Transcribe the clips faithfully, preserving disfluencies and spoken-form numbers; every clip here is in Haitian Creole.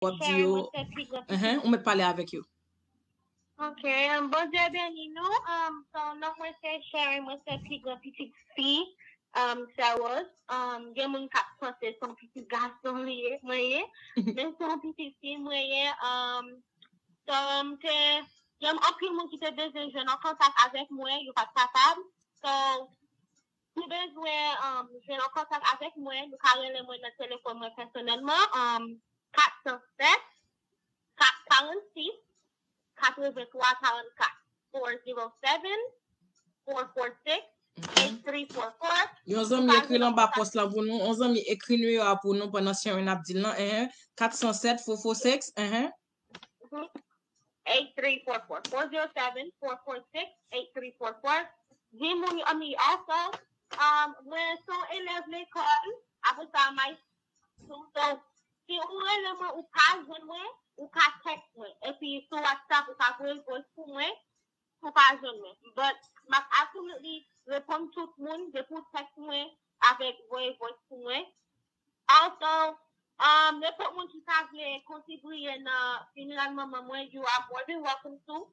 w ap di yo. Enhen, ou mèt pale avèk yo. Ok, um, Bondye beni nou. Um, so, non mwen se Sharon, mwen se pi gran pitit fi um, Sarah. Um, gen moun k ap panse se yon pitit gason li ye, mwen ye. Men se yon pitit fi mwen ye. Um, so, m te, gen anpil moun ki te bezwen jwenn an kontak avèk mwen, yo pa t kapab. So, si w bezwen um, jwenn an kontak avèk mwen, nou ka rele mwen nan telefòn mwen pèsonèlman. Um, kat san sèt, kat karannsis, katrevenntwa karannkat, four zero seven, four four six, eight three four four. Yon zanmi ekri l anba pòs lan pou nou. Yon zanmi ekri nimewo a pou nou pandan Sharon ap di l lan. Enhen. Kat san sèt, four four six. Enhen. Eight three four four, four zero seven, four four six, eight three four four. Di moun, I mean, also, um, mwen se yon elèv lekòl, apre sa, my school. So, si ou rele mwen, ou pa jwenn mwen, ou ka text mwen. Epi, sou WhatsApp, ou ka voye voice pou mwen, si ou pa jwenn mwen. But, m ap absolutely reponn tout moun, depi ou text mwen, avèk voye voice pou mwen. Also, um, nenpòt moun ki ta vle kontribiye nan fineral manman mwen, you are more than welcome to.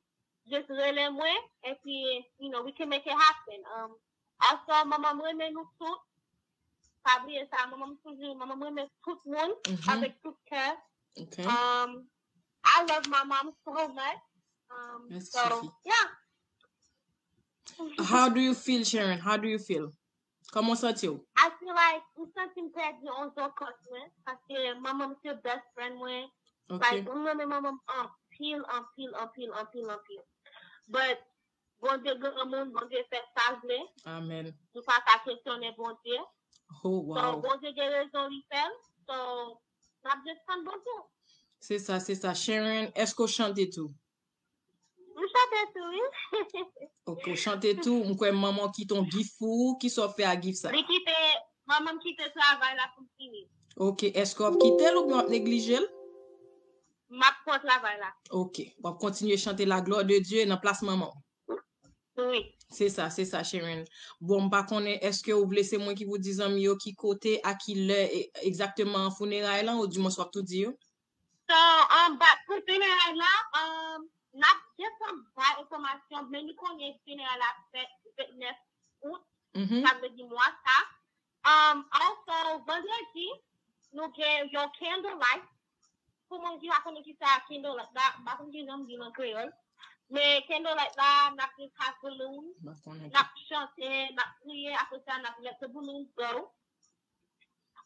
Just rele mwen, epi, you know, we can make it happen. Um, also, manman mwen renmen nou tout. Pa bliye sa, manman mwen toujou, manman mwen renmen tout moun, avèk tout kè. Ok. Um, I love my mom so much. Um, Merci, so, Fifi. Yeah. How do you feel, Sharon? How do you feel? Kòman w santi w? I feel like m santi m pèdi yon zòkòt mwen, paske manman m se best friend mwen. Ok. Like, m renmen manman m anpil, anpil, anpil, anpil, anpil. But, Bondye granmoun, Bondye fè sa l vle. Amen. Nou pa ka kesyonnen Bondye. Oh, So, wow. Bondye gen rezon li fè l. So, n ap just tann Bondye. Se sa, se sa. Sharon, èske w chante tou? M chante tou, wi. Ok, w chante tou. M kwè manman w kite yon gift pou ou. Kisa w fè ak gift sa? Li kite, manman m kite travay la pou m fini. Ok, èske w ap kite l oubyen w ap neglije l? M ap pran travay la. Ok, w ap kontinye chante la gloire de Dieu nan plas manman w. Wi. Se sa, se sa, Sharon. Bon, m pa konnen, èske ou vle se mwen ki pou di zanmi yo ki kote, a ki lè e- egzakteman fineray lan, ou di mwen w ap tou di yo? So, um, but pou fineray la, um, n ap desann bay enfòmasyon, men nou konnen fineray la fèt vennèf out, Mhm. sa vle di mwa sa. Um, also, vandredi, nou gen yon candlelight. Pou moun ki pa konnen ki sa candlelight la, m pa konn ki jan m di l an kreyòl. Men candlelight la, n ap just have balloons, M pa konnen. N ap chante, n ap priye, apre sa, n ap let the balloons go.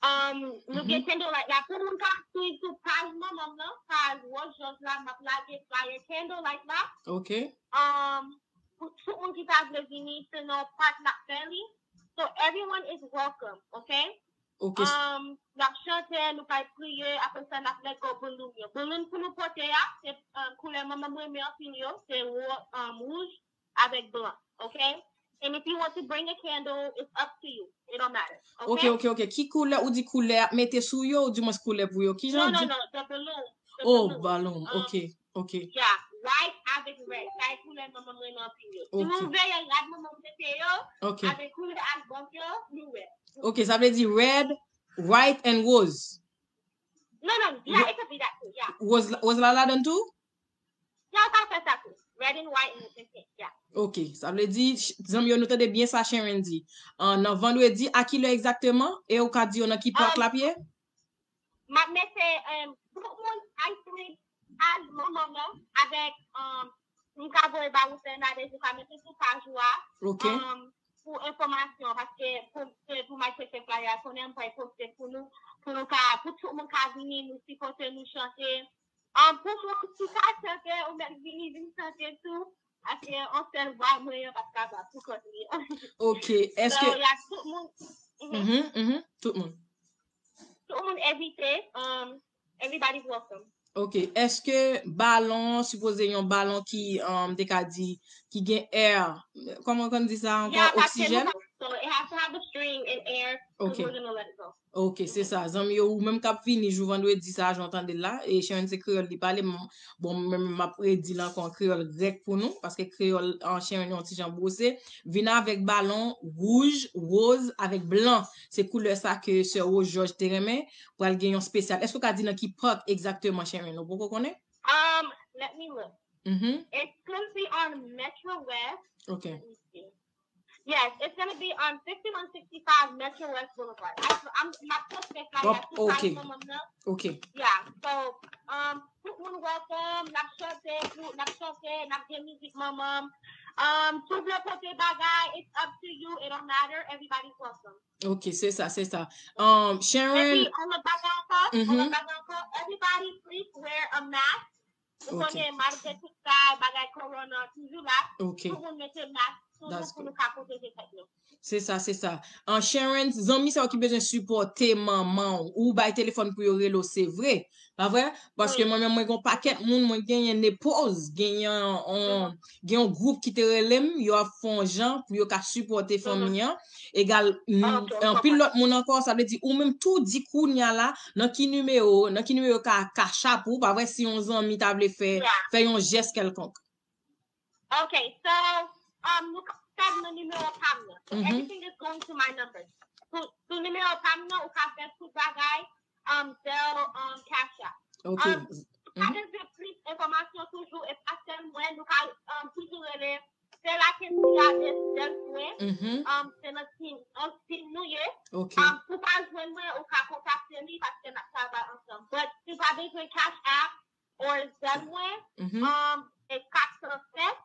Um, nou gen candlelight la. Pou moun ka swiv sou paj manman m nan, paj Rose George la, m ap lage flyer candlelight la. Ok. Um, pou tout moun ki ta vle vini, se nan yon park n ap fè li. So everyone is welcome, ok? Ok. Um, n ap chante, nou pral priye, apre sa n ap let go balloon yo. Balloon pou nou pote a, se um, koulè manman m renmen anpil yo, se wo- um, wouj avèk blan, ok? And if you want to bring a candle, it's up to you. It don't matter, Ok, ok? Ok, ok. Ki koulè ou di koulè ap mete sou yo, ou di mwen koulè pou yo? Ki Non, jan non, di? Non, the balloon. The Oh, balloon. balloon. Um, Ok, ok. Yeah, white avèk red. Sa e koulè manman m renmen anpil yo. Si Ok. nou veye rad manman m mete yo, Ok. avèk koulè ak bòk yo, nou wè. Ok, sa vle di red, white and rose. Non, non, yeah, it could be that too, yeah. Rose, rose la ladan tou? Yeah, ou ka fè sa tou. Red and white and pink, yeah. Ok, sa vle di, ch- zanmi yo, nou tande byen sa Sharon di. An, nan vandredi, a ki lè egzakteman? E ou ka di yo nan ki park l ap ye? M ap mete um, tout moun actually paj manman m nan avèk um, m ka voye ba ou Fernandez, ou ka mete sou paj ou a Ok. um, pou enfòmasyon, paske pou se pou m al chèche flyer, konnen m pral poste pou nou, pou nou ka, pou tout moun ka vini, nou sipòte, nou chante. Um, pou moun ki ka chante, ou mèt vini, vin chante tou. Paske yon sèl vwa mwen an pa t kapab pou kont li. Ok, èske... So, y a tout moun. Mhm. Mhm, mhm, tout moun. Tout moun envite. Um, everybody's welcome. Ok, èske balon, sipoze yon balon ki, um, te ka di, ki gen air, kòman konn di sa ankò, Yeah, paske nou oksijèn? pa, so it has have the string in air, 'cause Okay. We're gonna let it go. Ok, se sa. Zanmi yo, ou menm k ap vini jou vandredi sa a, jan w tande l la, e Sharon se kreyòl li pale, m- bon, mwen menm m ap redi l ankò an kreyòl grèk pou nou, paske kreyòl an Sharon yon ti jan bwose. Vin avèk balon wouj, woz, avèk blan. Se koulè sa ke sè Rose George te renmen. Pral gen yon espesyal. Èske w ka di nan ki park egzakteman, Sharon? Ou poko konnen? Um, let me look. Mhm. It's gonna be on Metro West. Ok. Let me see. Yes, it's gonna be on fifty-one sixty-five Metro West Boulevard. I, I'm not suspect like Oh, I should okay. Mama now. Ok. Yeah, so um, tout moun welcome. N ap chante, pou- n ap chante, n ap gen mizik manman. Um, si w vle pote bagay, it's up to you. It don't matter. Everybody's welcome. Ok, se sa, se sa. Um, Epi, Sharon, yon lòt bagay ankò, Mhm. yon lòt bagay ankò, everybody please wear a mask. Ou Ok. Konnen, malgre tout sa, bagay corona toujou la, ok. Tout moun mete mask toujou That's pou good. Nou ka pwoteje tèt nou. Se sa, se sa. An Sharon, zanmi sa yo ki bezwen sipòte manman w, ou bay telefòn pou yo rele w, se vre. Pa vre? Paske Wi. Mwen menm, mwen gen yon pakèt moun, mwen genyen nepoz, genyen yon, gen yon gwoup ki te rele m, yo ap fè yon jan pou yo ka sipòte fanmi an. Egal, m- Ok, m anpil konprann. Lòt moun ankò, sa vle di, ou menm tou di kounye a la, nan ki nimewo, nan ki nimewo ka, ka chap ou, pa vre si yon zanmi ta vle fè, Yeah. fè yon jès kèlkonk. Ok, so, um, nou ka tag nan nimewo pa m nan. So, Mhm. Everything is going to my numbers. Sou, sou nimewo pa m nan, ou ka fè tout bagay, um, Zelle, um, Cash App. Ok. Um, Mhm. Avèk de plis enfòmasyon toujou, e pa sèl mwen, nou ka, um, toujou rele Zelle Kensia de Zelle Swe. Mhm. Um, se nan team, nan team nou ye. Ok. Um, pou pa jwenn mwen, ou ka kontakte li paske n ap travay ansanm. But si w pa bezwen Cash App or Zelle mwen, Mhm. um, se kat san sèt,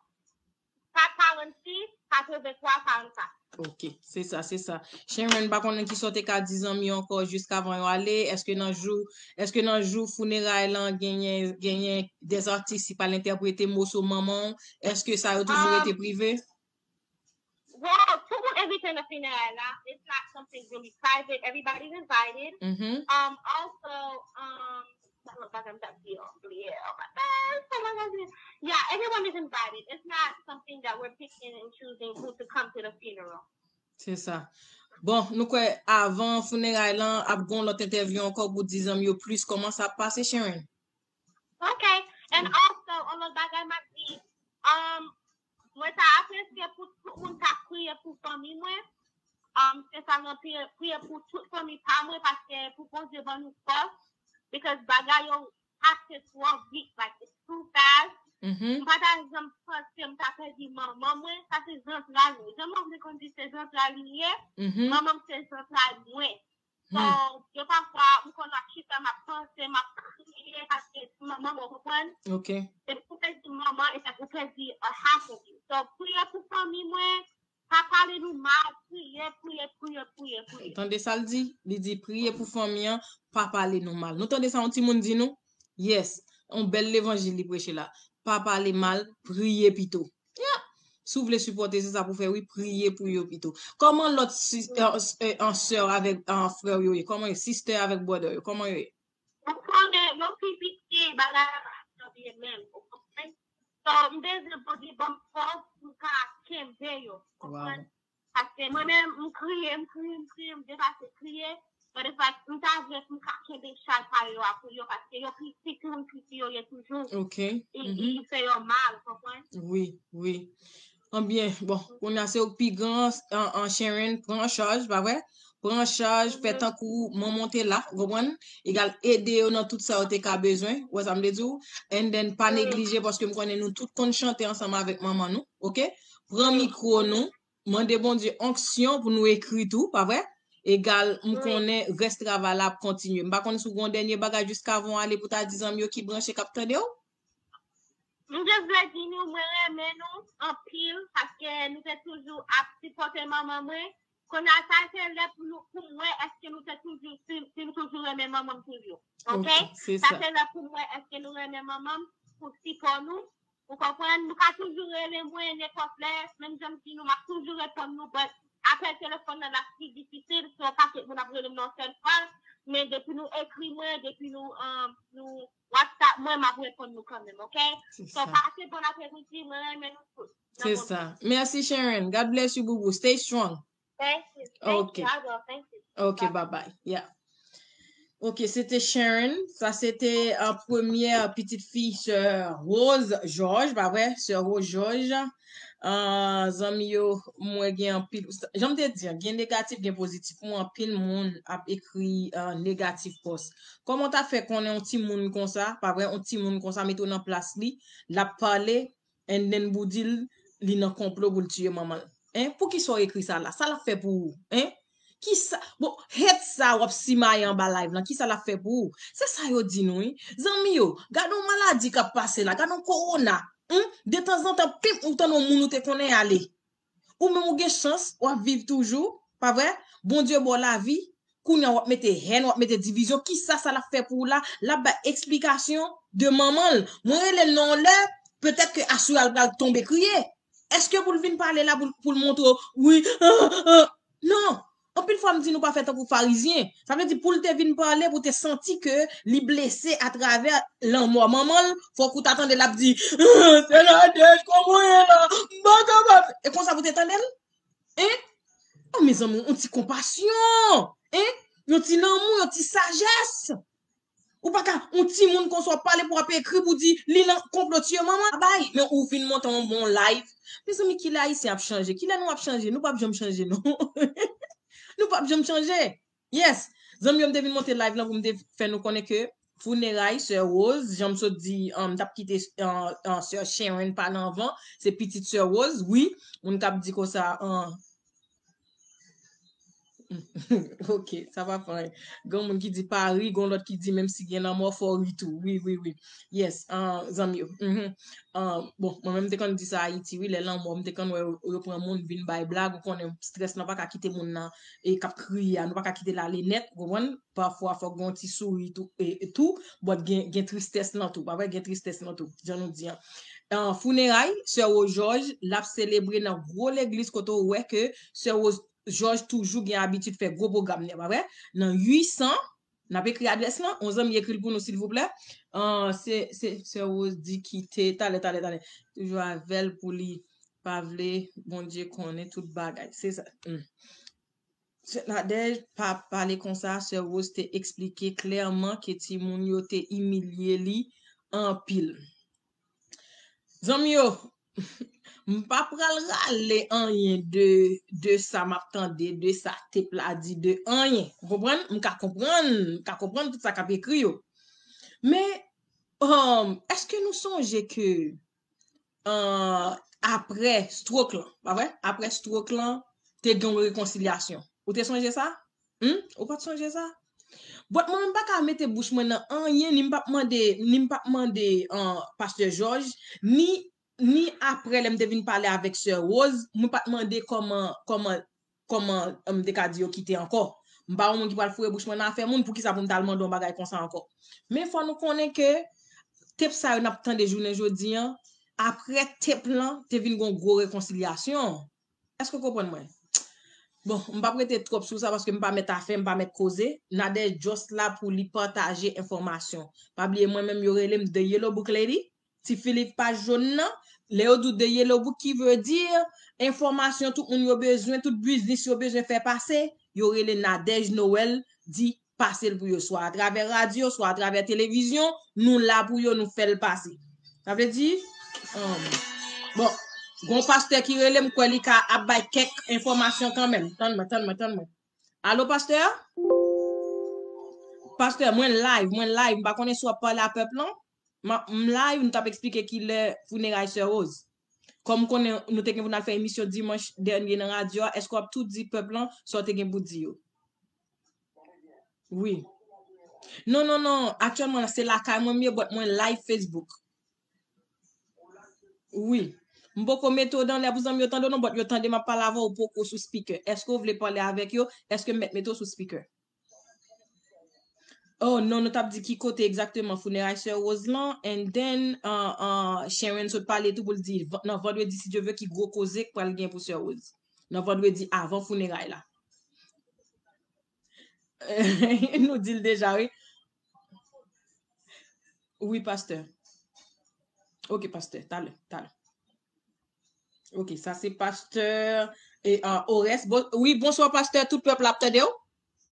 kat karannsis, katrevenntwa karannkat. Ok, se sa, se sa. Sharon, pa konnen ki sa w te ka di zanmi yo ankò jiskavan yo ale. Èske nan jou, èske nan jou fineray lan genyen, genyen des artistes ki pral entèprete moso manman w? Èske sa yo toujou Um, rete prive? Well, tout moun envite nan fineray la. It's not something really private. Everybody's invited. Mhm. Um, also, um, I don't know if I'm gonna be on, yeah, oh my God, oh my God. Yeah, everyone is invited. It's not something that we're picking and choosing who to come to the funeral. Se sa. Bon, nou kwè avan fineray lan, ap gen yon lòt entèvyou ankò pou di zanmi yo plis kòman sa ap pase, Sharon. Ok. And also, yon lòt bagay m ap di, um, mwen ta apresye pou tout moun ta priye pou fanmi mwen. Um, se sa mwen priye, priye pou tout fanmi pa mwen, paske pou Bondye ban nou fòs. Because bagay yo pase twò vit, like, it's too fast. Mhm. M pa ta janm panse m ta pèdi manman mwen, sa se zantray mwen. Jan mwen te konn di se zantray li ye, Mhm. Manman m se zantray mwen. So, Hmm. Gen pafwa, m konn ap chita, m ap panse, m ap kriye, paske manman mwen, konprann? Ok. Depi ou pèdi manman, e sa ou pèdi a half of you. So, priye pou fanmi mwen, pa pale nou mal, priye, priye, priye, priye, priye. Tande sa l di? Li di priye pou fanmi an, pa pale nou mal. Nou tande sa yon timoun di nou? Yes, yon bèl levanjil li preche la. Pa pale mal, priye pito. Yeah. Si w vle sipòte, se sa pou fè, wi, priye pou yo pito. Kòman lòt si- an sè avèk an frè yo ye? Kòman yo? Sister avèk brother yo, kòman yo ye? Ou konnen, yo pi piti, bagay la pa ap byen menm, ou konprann? So, m bezwen Bondye ban m fòs pou m ka kenbe yo, konprann? Paske mwen menm, m kriye, m kriye, m kriye, m depase kriye. But it's like, m ta vle pou m ka kenbe chay pa yo a pou yo, paske yo piti, tou m piti yo ye toujou. Ok. Li, li fè yo mal, konprann? Wi, wi. Anbyen, bon, kounye a se ou k pi gran an, an Sharon, pran chaj, pa vre? Pran chaj, fè tankou manman w te la, ou konprann? Egal, ede yo nan tout sa yo te ka bezwen, ou wè sa m vle di w? And then, pa neglije, paske m konnen nou tout konn chante ansanm avèk manman nou, ok? Pran mikwo nou, mande Bondye onksyon pou nou ekri tou, pa vre? Egal, m konnen rès travay la ap kontinye. M pa konn si w gen yon dènye bagay jiskavan w ale pou ta di zanmi yo ki branche k ap tande w? M just vle di nou, mwen renmen nou anpil, paske nou te toujou ap sipòte manman mwen. Kounye a, sa se lè pou nou, pou m wè èske nou te toujou, si, si nou toujou renmen manman m toujou. Ok? Ok, se Sa sa. Se lè pou m wè èske nou renmen manman m, pou sipò nou. Ou konprann? Nou ka toujou rele mwen nenpòt lè, menm jan m di nou, m ap toujou reponn nou, but apèl telefòn nan la pi difisil, se yon pakèt moun ap rele m nan yon sèl fwa, men depi nou ekri mwen, depi nou, um, nou WhatsApp mwen, m ap reponn nou kanmenm, ok? Se So, sa. Pase bon apremidi, mwen renmen nou tout. Se sa. Mèsi, Sharon. God bless you, boubou. Stay strong. Thank you. Thank you. I will. Thank you. Ok, bye bye. Yeah. Ok, se te Sharon. Sa se te uh, premyè pitit fi sè Rose George, pa vre? Sè Rose George. Uh, zanmi yo, mwen gen anpil. Jan m te di, gen negatif, gen pozitif. Mwen anpil moun ap ekri uh, negatif pòs. Kòman w ta fè konnen yon timoun konsa, pa vre, yon timoun konsa, mete w nan plas li, l ap pale, and then pou di l, li nan konplo pou l tiye manman l. Hein? Poukisa w ekri sa la? Sa l ap fè pou ou? Hein? Kisa? Bon, hate sa w ap simaye anba live lan, kisa l ap fè pou ou? Se sa yo di nou, wi. Zanmi yo, gade yon maladi k ap pase la, gade yon kowona. Hmm? Detanzantan, pip, ou tande yon moun ou te konnen ale. Ou menm ou gen chans, w ap viv toujou, pa vre? Bondye ba w lavi, kounye a w ap mete hèn, w ap mete divizyon, kisa sa l ap fè pou ou la? L ap bay eksplikasyon de manman l. Mwen rele l nan yon lè, petèt ke aswè a l pral tonbe kriye. Èske pou l vin pale la, pou l, pou l montre w, wi, ah, ah, non. Anpil fwa m di nou pa fè tankou farizyen. Sa vle di pou l te vin pale, pou te santi ke li blese atravè lanmò manman l, fòk ou ta tande l ap di, ah, se Nadège, kòman w ye la? M pa kapab. E konsa pou te tande l? Hein? Oh, mezanmi, yon ti konpasyon. Hein? Yon ti lanmou, yon ti sajès. Ou pa ka, yon timoun konsa w ap pale pou w ap ekri pou di li nan konplo tiye manman. Bay, men ou vin monte yon bon live. Mezanmi, kilè Ayisyen ap chanje? Kilè nou ap chanje? Nou p ap janm chanje, non. Nou p ap janm chanje. Yes. Zanmi yo, m te vin monte live lan pou m te fè nou konnen ke fineray sè Rose, jan m sot di, um, m t ap kite uh, uh, sè Sharon pale anvan, se pitit sè Rose, wi, moun k ap di konsa, uh, ok, sa pa fè anyen. Gen moun ki di Paris, gen lòt ki di menm si gen lanmò, fò w ri tou. Wi, wi, wi. Yes, uh, zanmi yo. Mm -hmm. Uh, bon, mwen menm te konn di sa Ayiti, wi, lè lanmò, m te konn wè yo, yo pran moun vin bay blag, ou konnen strès lan pa ka kite moun nan e k ap kriye a, nou pa ka kite l ale nèt, ou konprann? Pafwa fòk gen yon ti souri tou, e, e tou, but gen, gen tristès lan tou, pa vre? Gen tristès lan tou, jan nou di an. Uh, fineray, sè Rose George, l ap selebre nan gwo legliz kote w wè ke sè Rose George toujou gen abitid fè gwo pwogram li, pa vre? Nan uit san, n ap ekri adrès lan, yon zanmi ekri l pou nou, silvouplè. Uh, se, se, sè Rose di kite, talè, talè, talè. Toujou avè l pou li pa vle, Bondye konnen tout bagay. Se sa. Hmm. Sè Nadège pa pale konsa, sè Rose te eksplike klèman ke timoun yo te imilye li anpil. Zanmi yo, m pa pral rale anyen de, de sa m ap tande, de sa tep la di, de anyen. Ou konprann? M ka konprann, m ka konprann tout sa k ap ekri yo. Men, um, èske nou sonje ke uh, apre stroke lan, pa vre? Apre stroke lan, te gen yon rekonsilyasyon. Ou te sonje sa? Hmm? Ou pa t sonje sa? But mwen menm pa ka mete bouch mwen nan anyen, ni m p ap mande, ni m p ap mande uh, pastè George, ni, ni apre lè m te vin pale avèk sè Rose, mwen pa t mande kòman, kòman kòman m te ka di yo kite ankò. M pa yon moun ki pral foure bouch mwen nan afè moun, poukisa pou m t al mande yon bagay konsa ankò? Men fò nou konnen ke tep sa yo n ap tande jounen jodi an, apre tep lan, te vin gon gwo rekonsilyasyon. Èske w konprann mwen? Bon, m p ap rete twòp sou sa paske m pa mèt afè, m pa mèt koze. Nadège just la pou li pataje enfòmasyon. Pa bliye mwen menm yo rele m The Yellow Book Lady. Ti Filip paj jòn nan, lè yo di w The Yellow Book ki vle di enfòmasyon tout moun yo bezwen, tout biznis yo bezwen fè pase, yo rele Nadège Noël di pase l pou yo, swa atravè radyo, swa atravè televizyon, nou la pou yo, nou fè l pase. Sa vle di, um, bon, gon pastè ki rele m kwè li ka ap bay kèk enfòmasyon kanmenm. Tann mwen, tann mwen, tann mwen. Alo, pastè? Pastè, mwen live, mwen live, m pa konnen si w ap pale a pèp lan. M live, nou t ap eksplike kilè fineray sè Rose. Kòm konnen nou te gen pou n al fè emisyon dimanch dènye nan radyo a, èske w ap tou di pèp lan sa w te gen pou di yo? Wi. Non, non, non, aktyèlman se lakay mwen m ye, but mwen live Facebook. Wi. M poko mete w dan lè pou zanmi yo tande w non, but yo tande m ap pale avè w, ou poko sou speaker. Èske w vle pale avèk yo? Èske m mèt mete w sou speaker? Oh non, nou t ap di ki kote egzakteman fineray sè Rose lan, and then uh, uh, Sharon sot pale tou pou l di nan vandredi si Dye vle ki gwo koze k pral gen pou sè Rose. Nan vandredi avan fineray la. Nou di l deja, wi. Wi, pastè. Ok, pastè, talè, talè. Ok, sa se pastè E, ah, Orès, bon, wi, bonswa, pastè, tout pèp la ap tande w.